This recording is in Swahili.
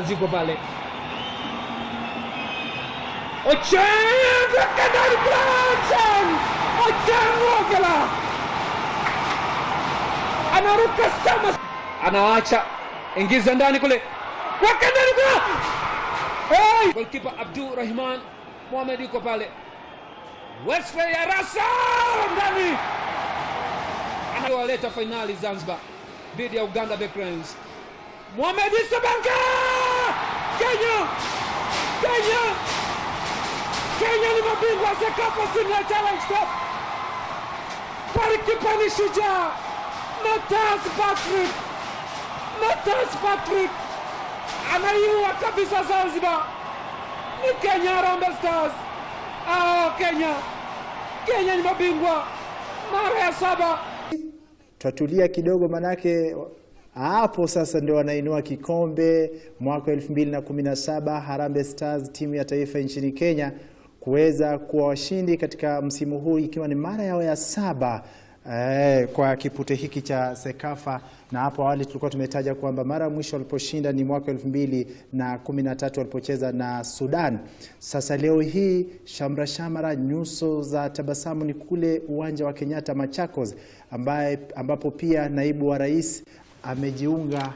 Ziko pale Ochieng Kendall Branson! Ochieng Ogela anaruka sama, anaacha ingiza ndani kule, weka ndani kule. Hey! Goalkeeper Abdul Rahman Mohamed yuko pale, Wesley Arasa ndani, anawaleta fainali Zanzibar dhidi ya Uganda Black Lions. Mohamed Isabanka! Kenya! Kenya! Kenya ni mabingwa CECAFA Senior Challenge Cup. Golikipa ni shujaa Mathias Patrick, Mathias Patrick anaiua kabisa Zanzibar. Ni Kenya Harambee Stars. Ah, Kenya, Kenya ni mabingwa mara ya saba. Twatulia kidogo, manake hapo sasa ndio wanainua kikombe mwaka 2017 Harambee Stars, timu ya taifa nchini Kenya, kuweza kuwa washindi katika msimu huu ikiwa ni mara yao ya saba kwa kipute hiki cha CECAFA. Na hapo awali tulikuwa tumetaja kwamba mara ya mwisho waliposhinda ni mwaka 2013 walipocheza na Sudan. Sasa leo hii shamra shamra, nyuso za tabasamu ni kule uwanja wa Kenyatta Machakos, ambapo pia naibu wa rais amejiunga